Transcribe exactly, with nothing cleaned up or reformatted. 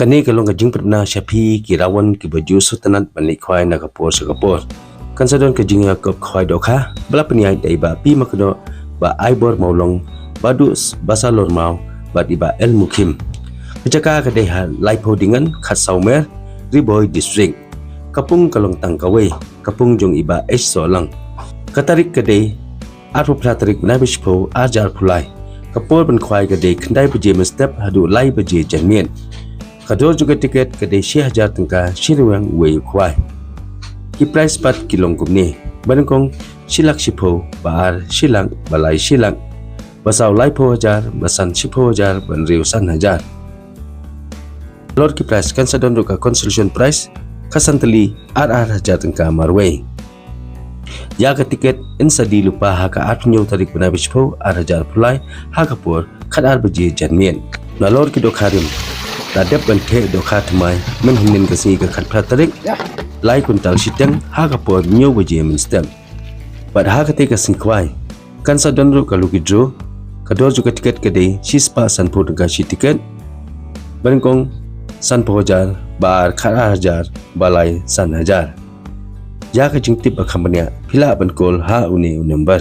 Kane ka long ka jingpynbna sha phi ki rawon kiba ju sngewtynnat ban leit khwai na ka por sha ka por. Kan sa don ka jingïakop khwai dohkha ba la pynïaid da i Bah P Maknoh, Bah Aibor Mawlong, Bah Duh Basalor Maw bad i Bah L Mukhim. Ka jaka ka dei ha Laiphew Dingen, Khatsawmer, Ri Bhoi District. Ka pung ka long tang kawei, ka pung jong i Bah H Sohlang. Ka tarik ka dei arphew phra tarik bnai ba shiphew, ar hajar arphew lai. Ka por ban khwai ka dei khyndai baje mynstep haduh lai baje janmiet. Ka dor jong ka tiket ka dei shi hajar tyngka, shi ryngwiang uwei u khwai. Ki prize pat ki long kumne: ba nyngkong shi lak shiphew, ba ar shi lak, ba lai shi lak, ba saw laiphew hajar, ba san shiphew hajar, ba hynriew san hajar. Halor ki prize kan sa don ruh ka consolation prize, ka san tylli, ar ar hajar tyngka marwei. Ïa ka tiket yn sa die lypa ha ka arphew hynñiew tarik bnai ba shiphew, ar hajar arphew lai, ha ka por khatar baje janmiet. Nalor ki dohkha rim, la dep ban theh dohkha thymmai mynhynnin ka sngi ka khatphra tarik, lai kwintal shiteng ha ka por hynñiew baje mynstep. Bad ha katei ka sngi khwai kan sa don ruh ka lucky draw. Ka dor jong ka tiket ka dei shispah sanphew tyngka shi tiket. Ba nyngkong sanphew hajar, ba ar khatar hajar, ba lai san hajar. Ïa ka jingtip ba kham bniah phi lah ban call ha une u number.